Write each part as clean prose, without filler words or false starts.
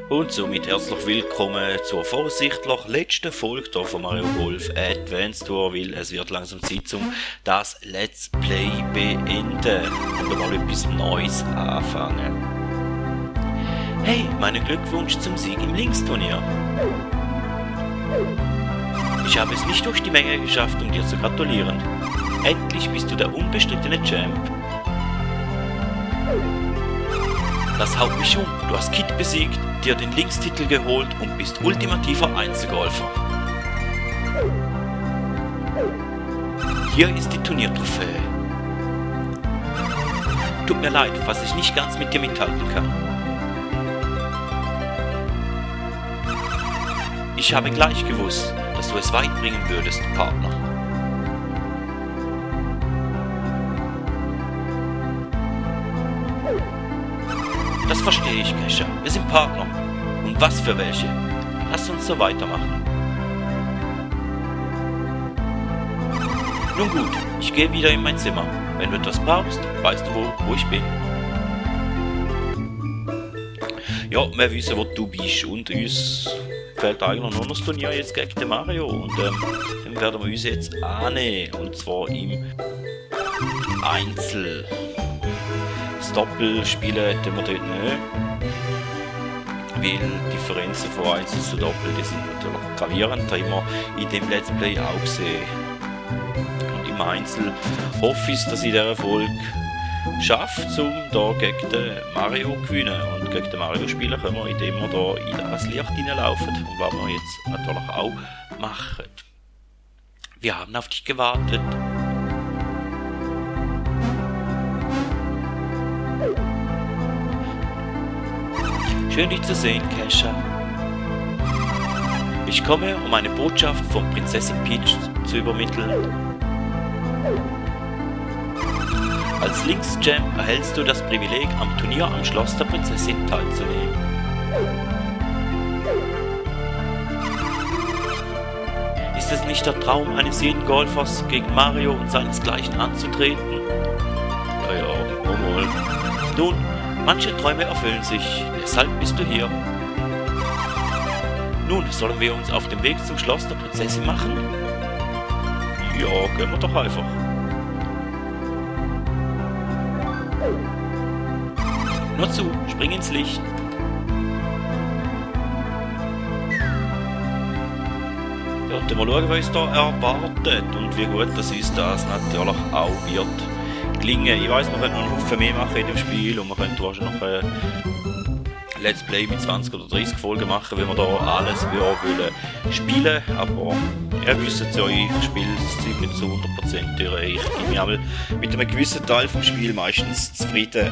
Und somit herzlich willkommen zur voraussichtlich letzten Folge hier von Mario Golf Advanced Tour, weil es wird langsam Zeit, um das Let's Play beenden und mal etwas Neues anfangen. Hey, meinen Glückwunsch zum Sieg im Linksturnier. Ich habe es nicht durch die Menge geschafft, um dir zu gratulieren. Endlich bist du der unbestrittene Champ. Das haut mich um. Du hast Kid besiegt, dir den Linkstitel geholt und bist ultimativer Einzelgolfer. Hier ist die Turniertrophäe. Tut mir leid, was ich nicht ganz mit dir mithalten kann. Ich habe gleich gewusst, dass du es weit bringen würdest, Partner. Das verstehe ich, Kesha. Wir sind Partner. Und was für welche? Lass uns so weitermachen. Nun gut, ich gehe wieder in mein Zimmer. Wenn du etwas brauchst, weißt du wo ich bin. Ja, wir wissen, wo du bist und uns fehlt eigentlich nur das Turnier jetzt gegen den Mario und dann werden wir uns jetzt annehmen und zwar im Einzel. Das Doppel spielen tun wir dort nicht, weil die Differenzen von Einzel zu Doppel, die sind natürlich gravierend, das haben wir in dem Let's Play auch gesehen. Und im Einzel hoffe ich, dass ich dieser Folge schafft, um da gegen den Mario zu gewinnen. Und gegen den Mario spielen können wir, indem wir da in das Licht hineinlaufen. Und was wir jetzt natürlich auch machen. Wir haben auf dich gewartet. Schön dich zu sehen, Kesha. Ich komme, um eine Botschaft von Prinzessin Peach zu übermitteln. Als Links-Champ erhältst du das Privileg, am Turnier am Schloss der Prinzessin teilzunehmen. Ist es nicht der Traum eines jeden Golfers, gegen Mario und seinesgleichen anzutreten? Ja, wohl. Nun, manche Träume erfüllen sich, deshalb bist du hier. Nun, sollen wir uns auf den Weg zum Schloss der Prinzessin machen? Ja, gehen wir doch einfach. Nur zu, spring ins Licht. Ja, dann mal schauen, was uns da erwartet und wie gut das ist, das natürlich auch wird gelingen. Ich weiss, wir können noch einen Haufen mehr machen in dem Spiel und wir können wahrscheinlich noch ein Let's Play mit 20 oder 30 Folgen machen, wenn wir da alles wollen spielen. Aber ihr wisst ja, ich spiele das Zeug nicht zu 100% durch. Ich bin mich einmal mit einem gewissen Teil vom Spiel meistens zufrieden.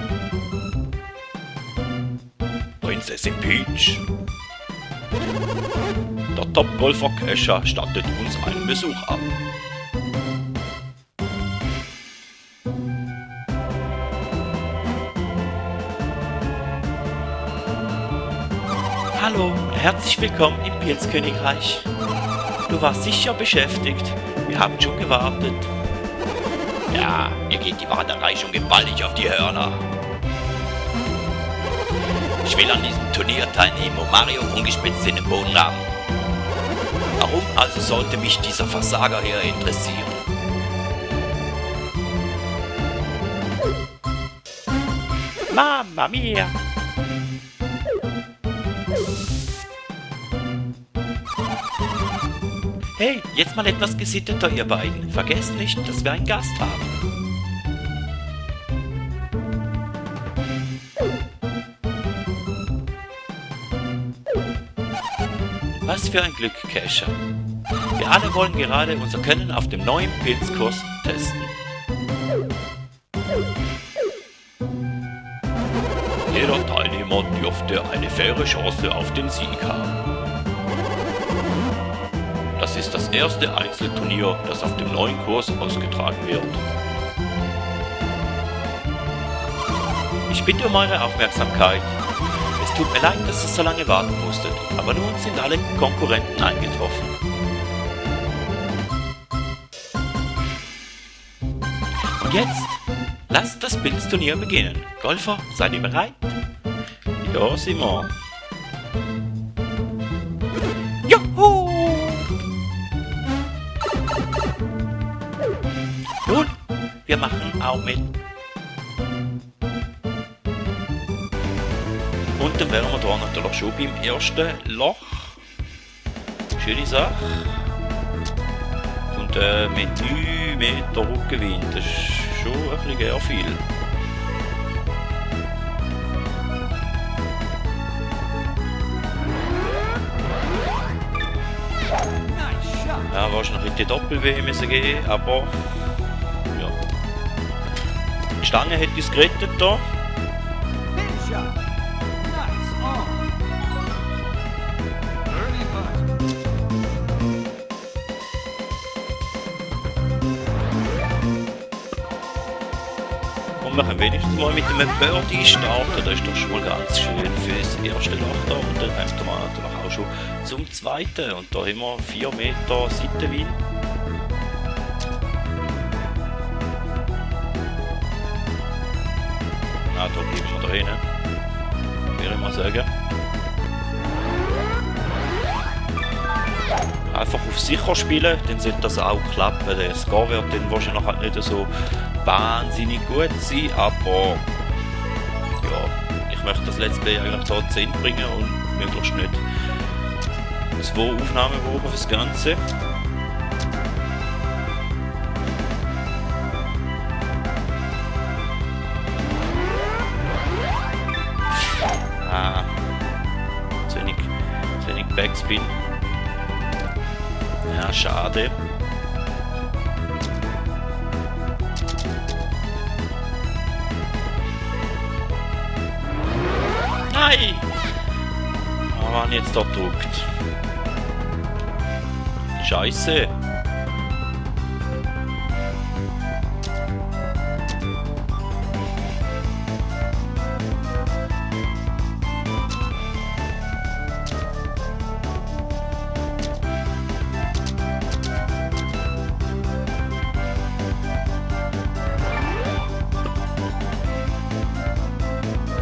Prinzessin Peach. Der Top-Golfer Kesha stattet uns einen Besuch ab. Hallo und herzlich willkommen im Pilzkönigreich. Du warst sicher beschäftigt. Wir haben schon gewartet. Ja, mir geht die Warterei schon gewaltig auf die Hörner. Ich will an diesem Turnier teilnehmen, wo Mario umgespitzt in den Boden rammt. Warum also sollte mich dieser Versager hier interessieren? Mamma mia! Hey, jetzt mal etwas gesitteter, ihr beiden. Vergesst nicht, dass wir einen Gast haben. Was für ein Glück, Kesha. Wir alle wollen gerade unser Können auf dem neuen Pilzkurs testen. Jeder Teilnehmer dürfte eine faire Chance auf den Sieg haben. Das ist das erste Einzelturnier, das auf dem neuen Kurs ausgetragen wird. Ich bitte um eure Aufmerksamkeit. Es tut mir leid, dass ihr so lange warten musstet, aber nun sind alle Konkurrenten eingetroffen. Und jetzt, lasst das Pilzturnier beginnen. Golfer, seid ihr bereit? Ja, sind wir. Nun, wir machen auch mit. Und dann wären wir da natürlich schon beim ersten Loch. Schöne Sache. Und mit 9 Meter Rückenwind, das ist schon ein bisschen sehr viel. Ja, wahrscheinlich in die Doppel-W müssen gehen, aber ja. Die Stange hat uns gerettet da. Und wir können wenigstens mal mit einem Birdie starten, das ist doch schon mal ganz schön für das erste Loch da. Und dann kommt man natürlich auch schon zum zweiten. Und da haben wir 4 Meter Seitenwind. Ah, da bleiben wir drinnen, würde ich mal sagen. Einfach auf sicher spielen, dann sollte das auch klappen. Der Score wird dann wahrscheinlich halt nicht so wahnsinnig gut sein, aber ja, ich möchte das Let's Play eigentlich da zu Ende bringen und möglichst nicht 2 Aufnahmen brauchen fürs Ganze. Ah, zu wenig Backspin. Ja, schade. Nein! Oh, wann jetzt da drückt. Scheiße.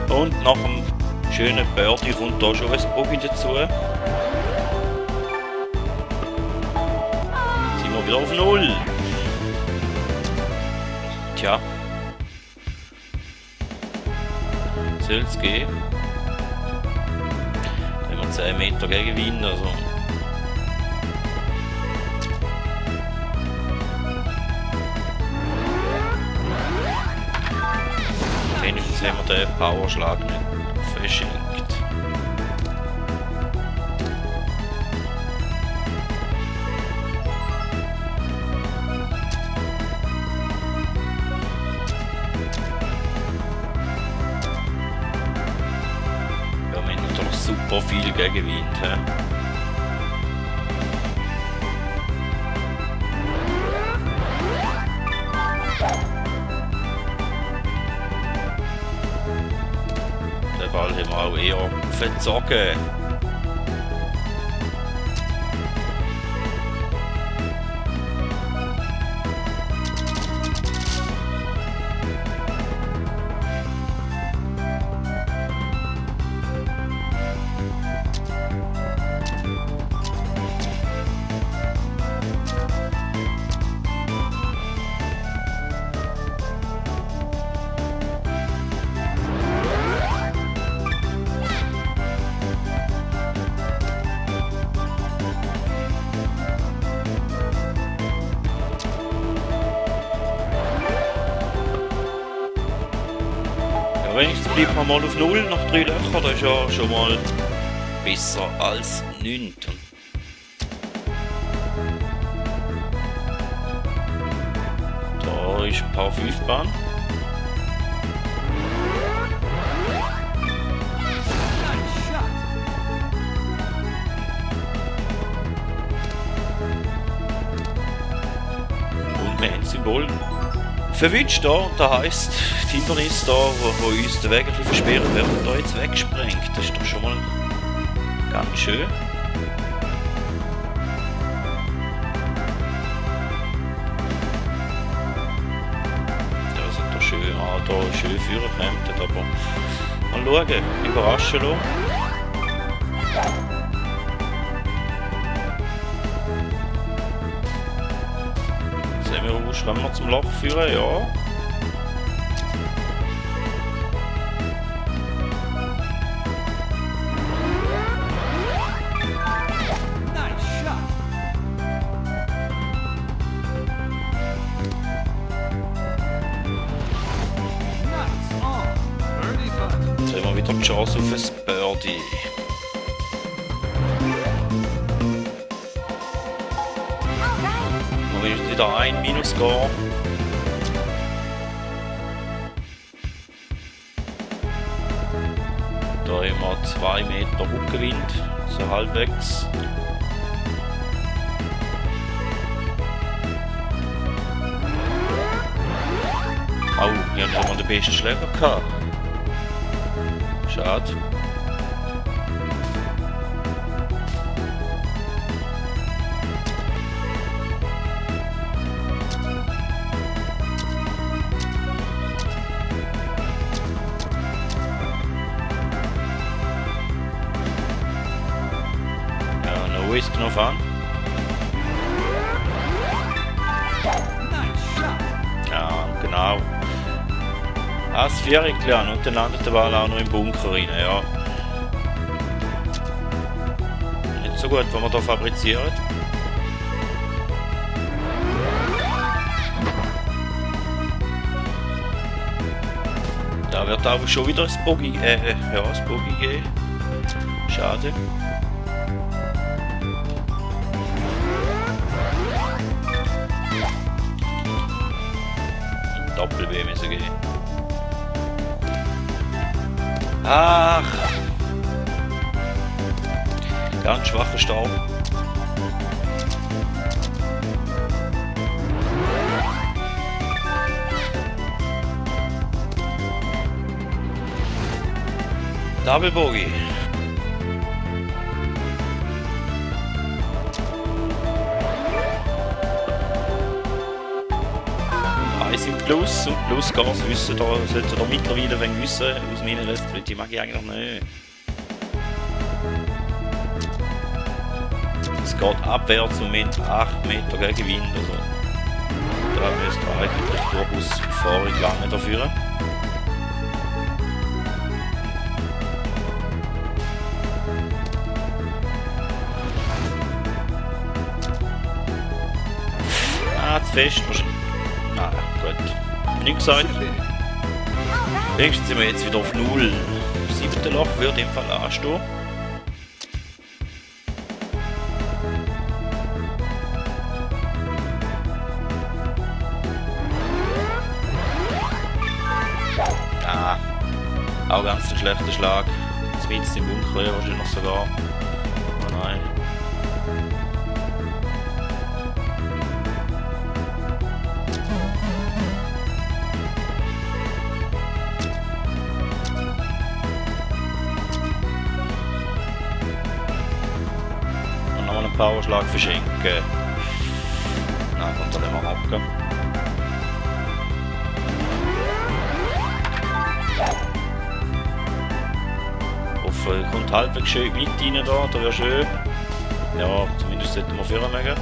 Und nach dem schönen Birdie kommt da schon ein Bogey dazu. Sind wir wieder auf 0. Tja. Soll es gehen? Wenn wir 10 Meter Gegenwind, also. Wenigstens haben wir den Powerschlag nicht verschenkt. Ja, wir haben natürlich super viel Gegenwind. He? Den Ball haben wir auch eher verzogen. Wenigstens bleibt man mal auf 0 nach 3 Löchern, das ist ja schon mal besser als nichts. Da ist ein Par 5 Bahn. Und wir haben das Symbol verwünscht da, und das heisst, die Hindernis da, wo uns den Weg ein bisschen versperren, werden da jetzt weggesprengt. Das ist doch schon mal ganz schön. Das ist doch schön, da schön führen kommt, aber mal schauen, überraschen lassen. Kommen wir zum Loch führen, ja. Jetzt haben wir wieder die Chance auf ein Birdie. Wir müssen wieder ein Minus gehen. Da haben wir 2 Meter Rückenwind, so halbwegs. Oh, wir haben immer den besten Schläger gehabt. Schade. Ja, no risk, no fun. Ja, genau. Das Viererchen an und dann landet der Ball auch noch im Bunker rein, ja. Nicht so gut, was wir hier fabrizieren. Da wird auch schon wieder das Bogey, das Bogey geben. Schade. Doppel-B müssen gehen. Ach! Ganz schwacher Start. Double Bogey. Eins im Plus und Plusgas wissen, da sollte ihr mittlerweile ein wenig wissen, aus meiner Let's Play, die mag ich eigentlich nicht. Es geht abwärts um 8 Meter gegen Wind, also da müsste eigentlich durchaus Erfahrung lange dafür. Zu fest wahrscheinlich. Nein, gut. Nichts gesagt. Wenigstens sind wir jetzt wieder auf 0. Das 7. Loch wird im Fall anstehen. Ah, auch ganz ein schlechter Schlag. Zumindest im Bunker wahrscheinlich sogar. Oh nein. Powerschlag verschenken. Nein, kommt da nicht mehr abgehen. Hoffe, kommt halbwegs schön weit rein da wäre schön. Ja, zumindest sollten wir führen mögen.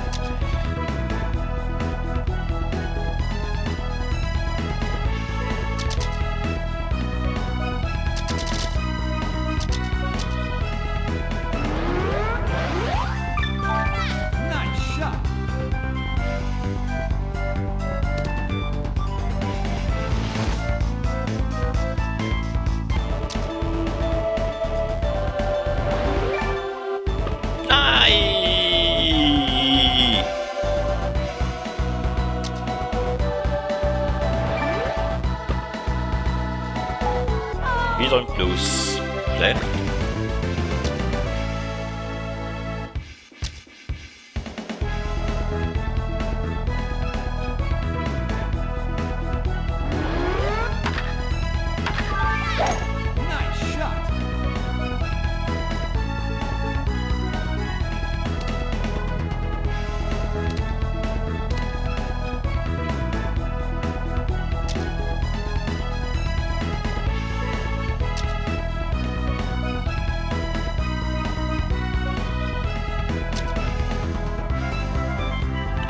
Wieder im Plus. Schlecht.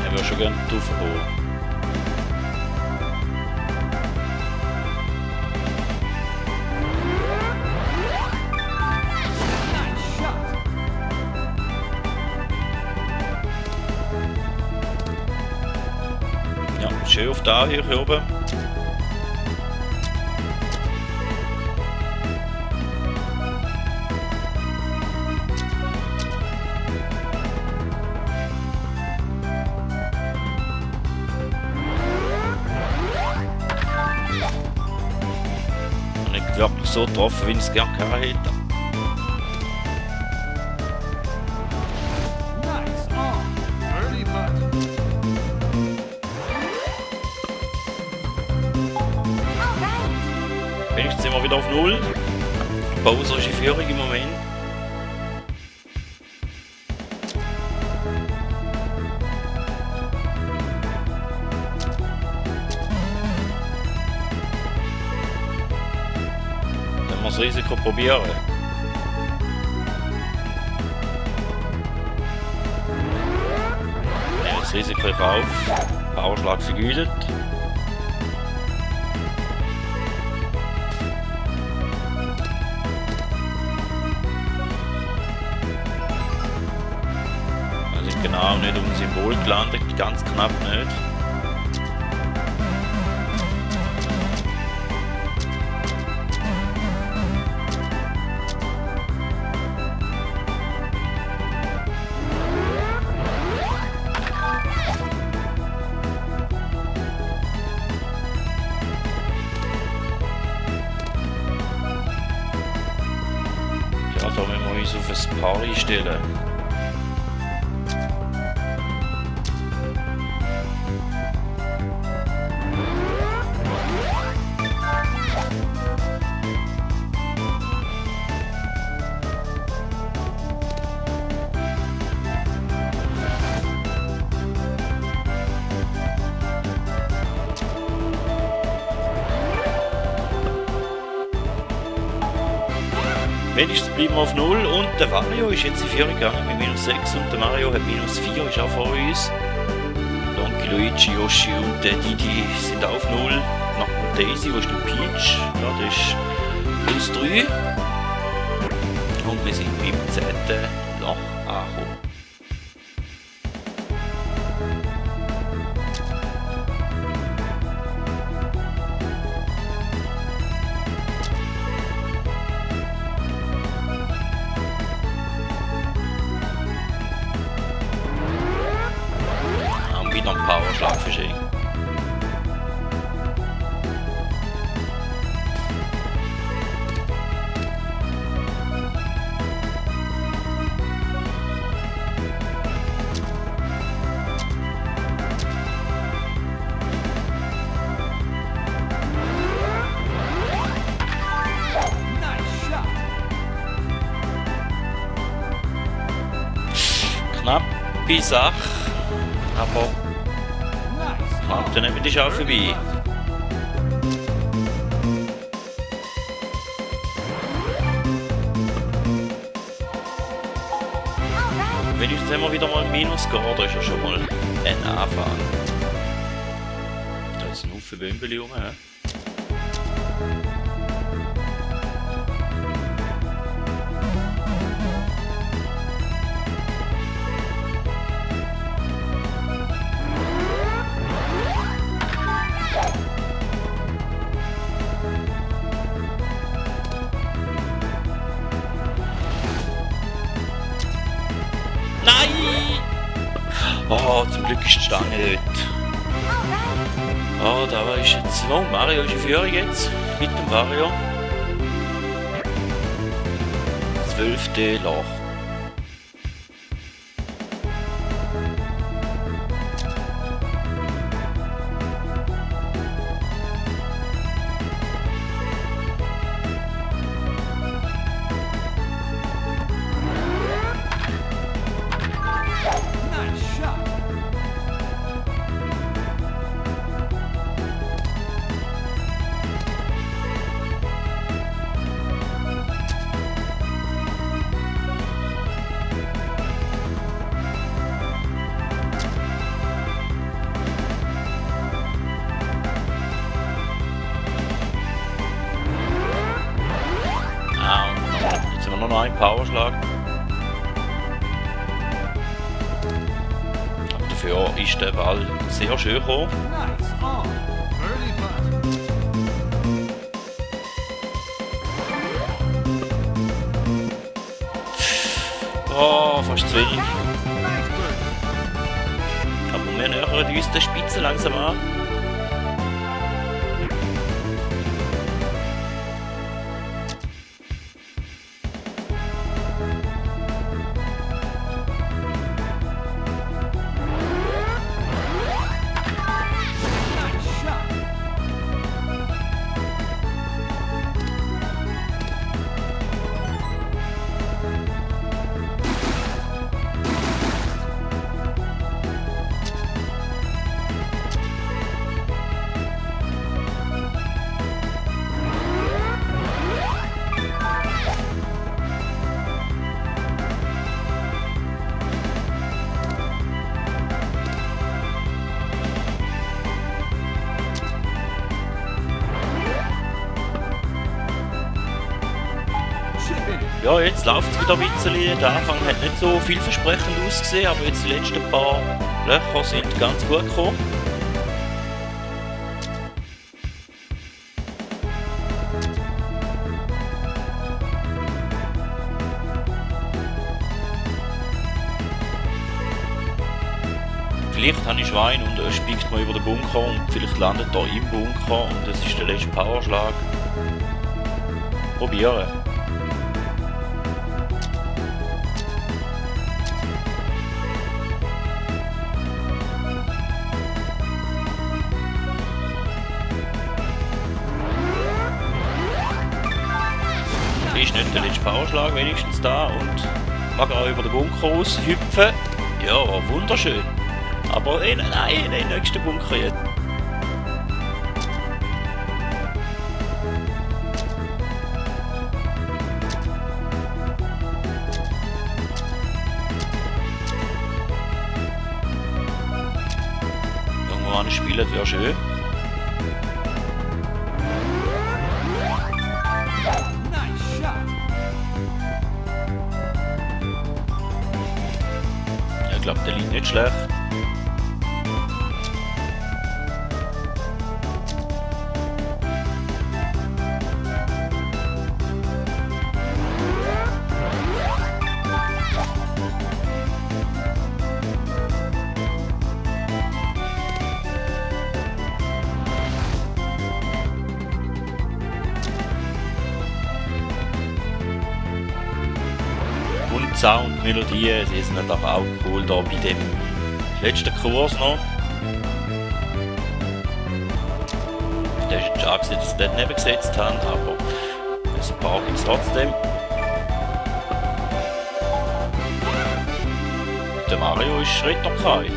Ich würde schon gerne drauf kommen. da hier oben. Nicht wirklich so getroffen, wie ich es gerne gehabt hätte. Wenigstens sind wir wieder auf Null. Bowser ist in Führung im Moment. Dann wir das Risiko probieren. Nehmen das Risiko in Kauf. Powerschlag vergütet. Genau, nicht um ein Symbol gelandet, ganz knapp nicht. Ja, da müssen wir uns auf ein Paar einstellen. Wenigstens bleiben wir auf 0 und der Wario ist jetzt in Führung gegangen mit minus 6 und der Mario hat minus 4, ist auch vor uns. Donkey, Luigi, Yoshi und der Didi sind auf 0. Noch Daisy, wo ist der Peach? Ja, der ist plus 3. Und wir sind im 10. Loch angekommen. Wieder ein Powerschlag verschenkt. Knappe Sache, aber knapp, dann nehmen wir die auch vorbei. Wenn ich jetzt immer wieder mal Minus gehe, da ist ja schon mal ein Anfang. Da ist ein Haufen Bömbeli rum. Oh, zum Glück ist die Stange dort. Oh, da ist jetzt... Oh, Mario ist in Führung jetzt. Mit dem Wario. 12. Loch. Jetzt haben wir noch einen Powerschlag. Aber dafür ist der Ball sehr schön gekommen. on. Birdie putt. Oh, fast zu wenig. Nice birdie. Aber wir nähern uns der Spitze langsam an. Nice shot. Chip in. Ja, jetzt läuft es wieder ein bisschen. Der Anfang hat nicht so vielversprechend ausgesehen, aber jetzt die letzten paar Löcher sind ganz gut gekommen. Vielleicht habe ich Schwein und er spiegt mal über den Bunker und vielleicht landet er im Bunker und es ist der letzte Powerschlag. Probieren. Ist nicht der letzte Powerschlag wenigstens da und mag auch über den Bunker aushüpfen. Ja, wunderschön. Aber nein, in den nächsten Bunker jetzt. Irgendwo an spielen wäre schön. Nice shot. Ja, ich glaube, der liegt nicht schlecht. Und Sound, Melodien, sie sind natürlich auch cool da bei dem letzten Kurs noch. Der ist schade, dass sie das dort neben gesetzt haben, aber ein paar gibt es trotzdem. Der Mario ist Schritt noch kein.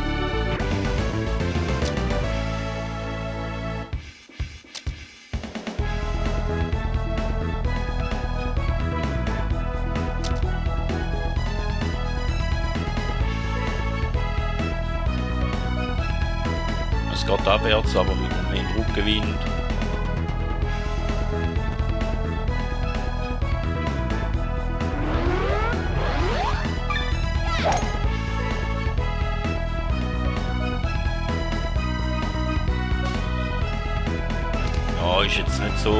Es geht abwärts, aber mit mehr Druck gewinnt. Ja, ist jetzt nicht so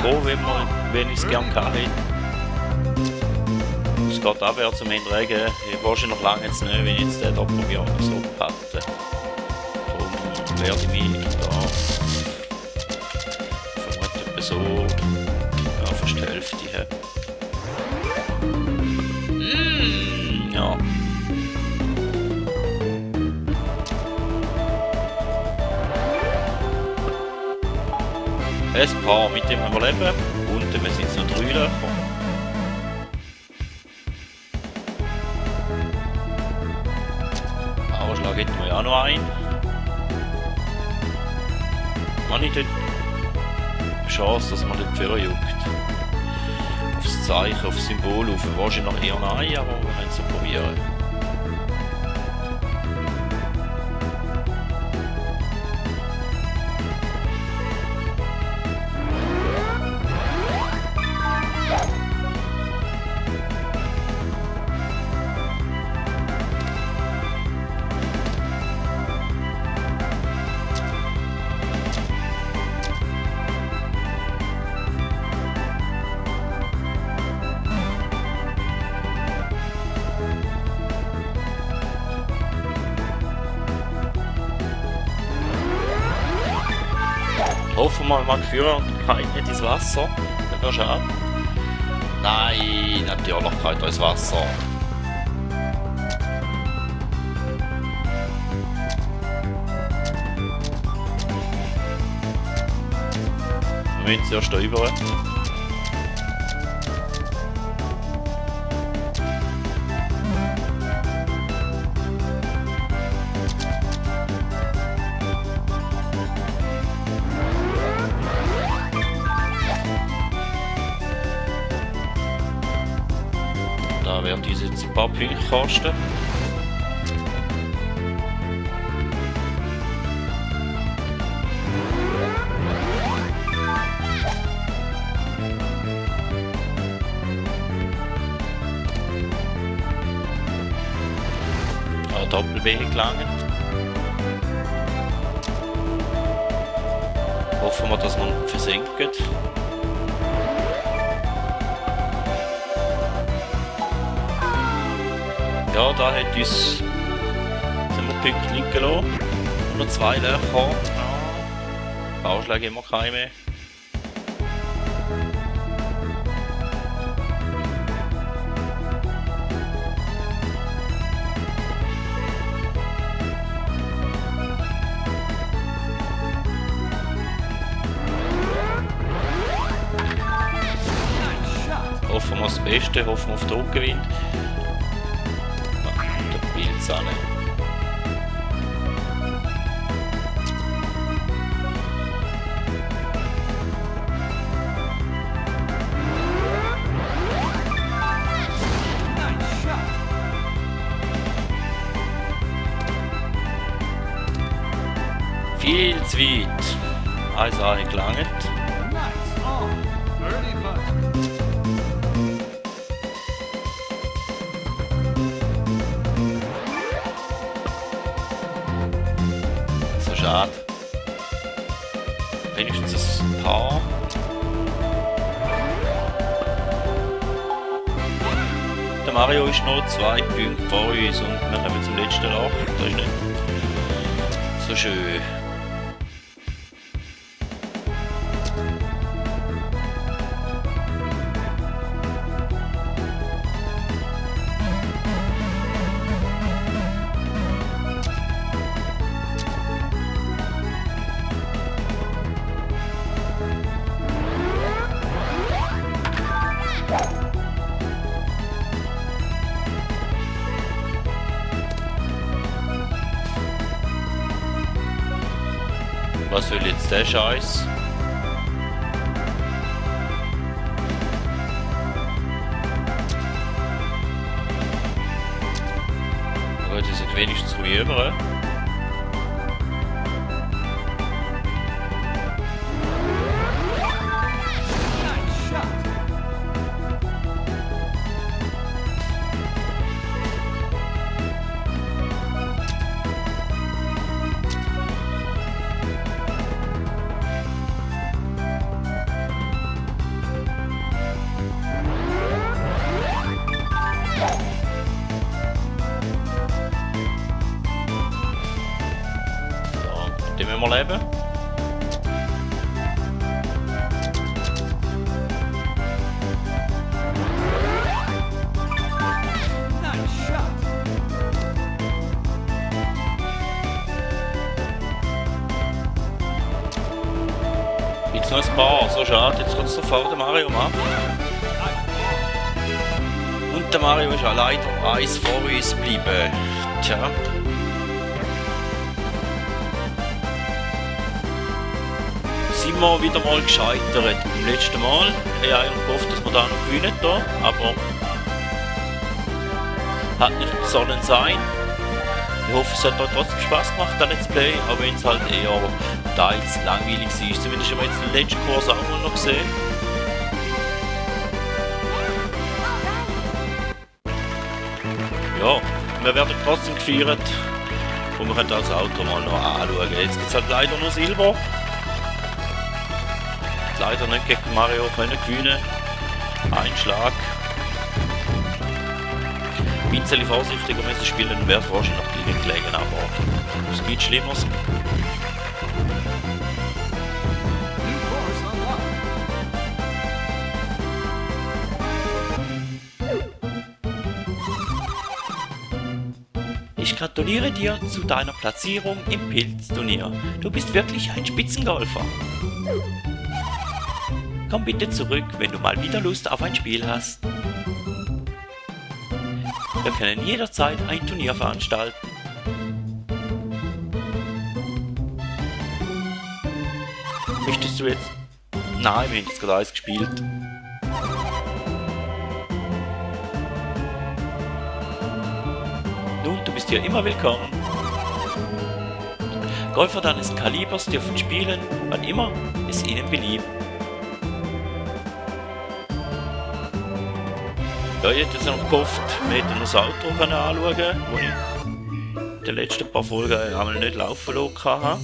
gekommen, wenn ich es gerne gehabt hätte. Es geht abwärts und wir haben Regen. Wahrscheinlich noch lange jetzt nicht, wenn ich jetzt den da probiere, so patte. Darum werde ich mich da vermutlich so ja, fast die Hälfte haben. Ja. Ein Paar, mit dem haben wir leben. Unten sind es noch 3 Löcher. Powerschlag hätten wir ja auch noch einen. Man nicht dort Chance, dass man dort Führer juckt. Aufs Zeichen, aufs Symbol auf. Wahrscheinlich noch eher nein, aber wir können es ja probieren. Hoffen wir mal geführt und kein nicht ins Wasser. Das wäre schade. Nein, natürlich kein ins Wasser. Wir müssen zuerst da rüber. Da werden diese jetzt ein paar Punkte kosten. Doppel-B gelangt. Hoffen wir, dass man versinkt. Ja, da hat uns sind wir Punkte liegen gelassen. Nur 2 Löcher. Ja. Bauschläge immer keine mehr. Hoffen wir das Beste, hoffen wir auf Druckgewinn. Der Pilzanne. Viel zu weit. Eins angelangt. Nice on. Birdie putt. So schade. Wenigstens ein Paar. Der Mario ist noch 2 Punkte vor uns und wir kommen zum letzten Loch. Das ist nicht so schön. Was will jetzt der Scheiß? Aber die sind wenigstens rüber. Nice shot. Den müssen wir leben. Nice shot. Jetzt noch ein paar, so schade. Jetzt kommt es sofort der Mario machen. Und der Mario ist auch leider eins vor uns geblieben. Tja. Sind wir wieder mal gescheitert beim letzten Mal. Ich habe eigentlich gehofft, dass wir da noch gewinnen hier, aber hat nicht sollen sein. Ich hoffe, es hat euch trotzdem Spaß gemacht, das Let's Play, auch wenn es halt eher teils langweilig war. Zumindest haben wir jetzt den letzten Kurs auch mal noch gesehen. Ja, wir werden trotzdem gefeiert und wir können das Auto mal noch anschauen. Jetzt gibt es halt leider nur Silber. Leider nicht gegen Mario können gewinnen. Ein Schlag. Ein bisschen vorsichtiger müssen spielen, wäre es wahrscheinlich noch nicht gelegen, aber es gibt Schlimmeres. Ich gratuliere dir zu deiner Platzierung im Pilzturnier. Du bist wirklich ein Spitzengolfer. Komm bitte zurück, wenn du mal wieder Lust auf ein Spiel hast. Wir können jederzeit ein Turnier veranstalten. Möchtest du jetzt... Nein, wir haben jetzt gerade alles gespielt. Nun, du bist hier immer willkommen. Golfer deines Kalibers dürfen spielen, wann immer es ihnen beliebt. Ja, ich hätte jetzt noch gehofft, wir hätten noch das Auto anschauen können, wo ich in den letzten paar Folgen einmal nicht laufen lassen habe.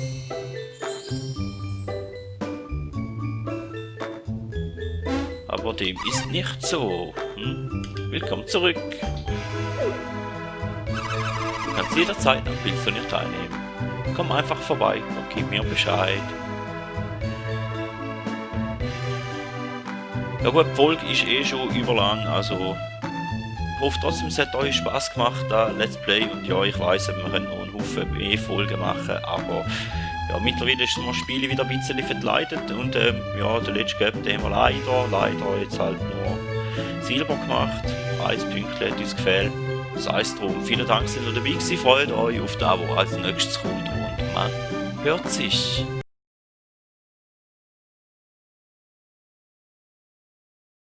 Aber dem ist nicht so. Willkommen zurück. Du kannst jederzeit am Pilzturnier teilnehmen. Komm einfach vorbei und gib mir Bescheid. Ja gut, die Folge ist eh schon überlang, also ich hoffe trotzdem, es hat euch Spaß gemacht, das Let's Play. Und ja, ich weiss, wir können noch einen Haufen mehr Folgen machen, aber ja, mittlerweile ist das Spiel wieder ein bisschen verkleidet und ja, der letzte Gap, den haben wir leider jetzt halt nur Silber gemacht. 1 Pünktchen hat uns gefehlt. Sei es drum. Vielen Dank, dass ihr dabei gewesen. Freut euch auf das, was als nächstes kommt und man hört sich.